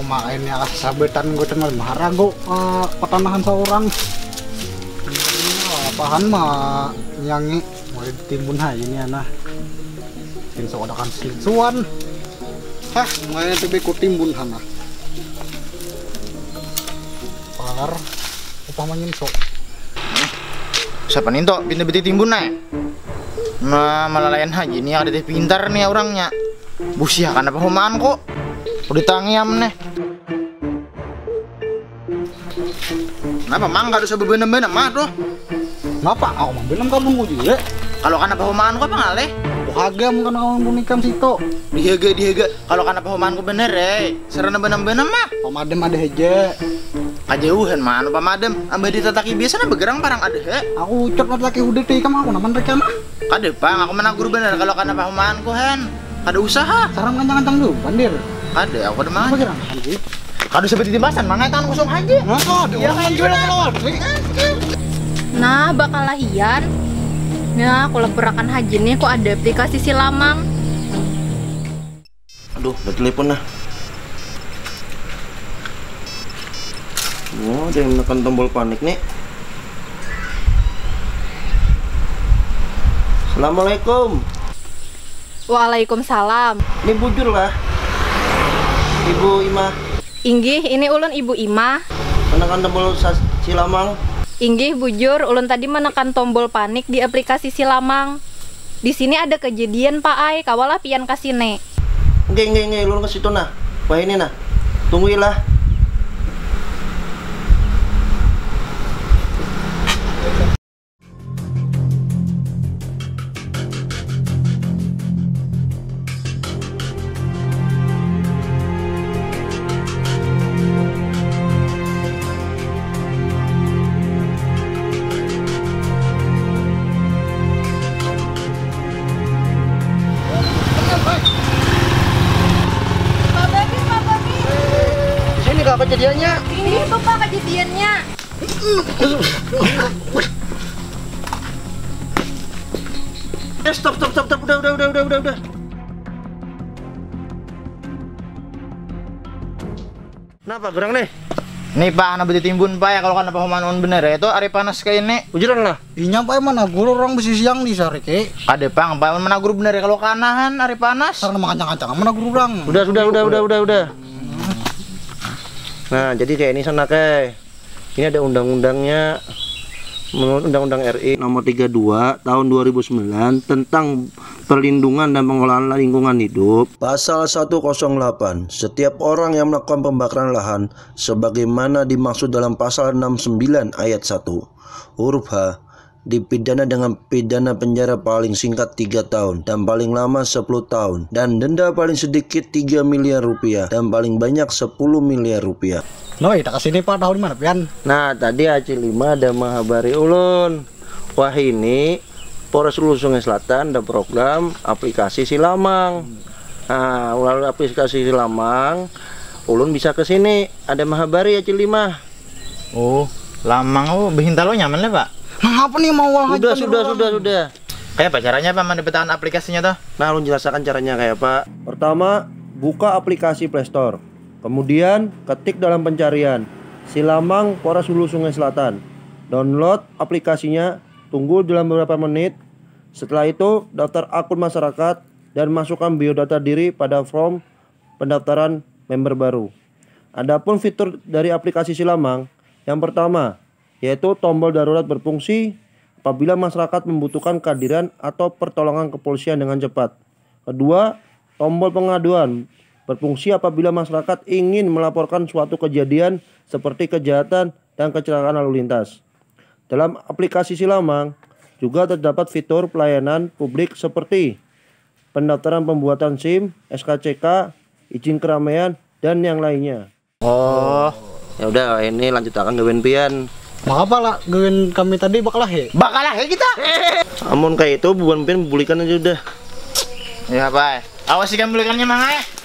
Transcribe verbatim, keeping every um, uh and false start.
Makanya asa sabetan gue tengah maharago, eh, patanahan seorang. Apahan mah nyangi, mulai ditimbun aja ini anak. Mungkin seodakan suan. Hah, mulai itu beku timbun sana. Palar upamanya so. Siapa nih tuh pindah beti timbun, nah? Nah, malalayan haji nih, ada teh pintar nih orangnya. Busiah, kanapa humaan kok? Udah tangiam nih. Kenapa mang kada usah bebenam-benam mah tuh? Kenapa? Aku mah benam kabun ku juga. Kalau kanapa humaan kok apa ngalih? Aku hagam karena kawan pun ikam situ. Dihaga, dihaga. Kalau kanapa humaan ku bener, eh. Sarana benam-benam mah. Pamadam ada aja. Kajauhan mah anu pamadam. Ambah ditataki biasanya begerang parang ada, he. Aku ucap lagi udah tuh ikam aku naman rekan ah. Kada pang, aku menagur bener kalau kanapa humaan ku, hen. Kada usah ah. Saram kancang-kancang dulu, pandir. Kada, aku ada Apa mangan. Gerak? Kada usah beti timasan, mangai tangan kosong haja. Nah, kau ada Iya, orang kan, jual Jura. Keluar. Nah, bakalahian. Nah, aku lapurakan haji nih, kok ada aplikasi Silamang. Aduh, ada telepon nah. Oh, ada yang menekan tombol panik nih. Assalamualaikum. Waalaikumsalam. Ini bujur lah, Ibu Imah. Inggih, ini ulun Ibu Imah. Menekan tombol sas- Silamang. Inggih, bujur, ulun tadi menekan tombol panik di aplikasi Silamang. Di sini ada kejadian, Pak ai, kawalah pian ka sini. Nggih, nggih, nggih, ulun ke situ nah. Wah, ini nah. Tungguilah. Pak Babi, Pak Babi. Sini kak kejadiannya. Ini tuh pak kejadiannya. Eh, stop, stop, stop, stop, udah, udah, udah, udah, udah, udah. Kenapa gerang nih? Nih pak, anak beti timbun pak ya, kalau kanapa humaan bener ya, itu hari panas kayak ini. Ujuran lah. Inya pak emang nagur orang besi siang di sore ke. Ada pang, pak menagur bener ya kalau kanahan hari panas. Karena makancang-kancang menagur orang. Udah, sudah, udah, udah, udah, udah. Nah, jadi kayak ini sana kayak. Ini ada undang-undangnya, menurut Undang-Undang R I nomor tiga dua tahun dua ribu sembilan tentang perlindungan dan pengelolaan lingkungan hidup. Pasal seratus delapan, setiap orang yang melakukan pembakaran lahan sebagaimana dimaksud dalam pasal enam sembilan ayat satu huruf H dipidana dengan pidana penjara paling singkat tiga tahun dan paling lama sepuluh tahun dan denda paling sedikit tiga miliar rupiah dan paling banyak sepuluh miliar rupiah. Noi, tak kesini pak, tahun mana pian? Nah, tadi Acil Lima ada menghabari ulun. Wah, ini Polres Hulu Sungai Selatan ada program aplikasi Silamang. Nah, melalui aplikasi Silamang, ulun bisa ke sini. Ada menghabari Acil Lima. Oh, lamang oh, behinta lo nyaman lah, Pak. Mengapa nih mau Sudah, sudah, sudah, sudah. Kayak apa caranya, Pak, mendapatkan aplikasinya tuh? Nah, ulun jelaskan caranya kayak apa. Pertama, buka aplikasi Play Store. Kemudian, ketik dalam pencarian Silamang Polres Hulu Sungai Selatan. Download aplikasinya, tunggu dalam beberapa menit. Setelah itu, daftar akun masyarakat dan masukkan biodata diri pada form pendaftaran member baru. Adapun fitur dari aplikasi Silamang, yang pertama, yaitu tombol darurat berfungsi apabila masyarakat membutuhkan kehadiran atau pertolongan kepolisian dengan cepat. Kedua, tombol pengaduan berfungsi apabila masyarakat ingin melaporkan suatu kejadian seperti kejahatan dan kecelakaan lalu lintas. Dalam aplikasi Silamang juga terdapat fitur pelayanan publik seperti pendaftaran pembuatan SIM, S K C K, izin keramaian, dan yang lainnya. Oh, ya udah, ini lanjutakan gawean pian. Mengapa lah gawean kami tadi bakalahe? Bakalahe kita. Amun kayak itu bubuhan pian bulikan aja udah. Ya, Pak. Awas ikan bulikannya, Mang, eh.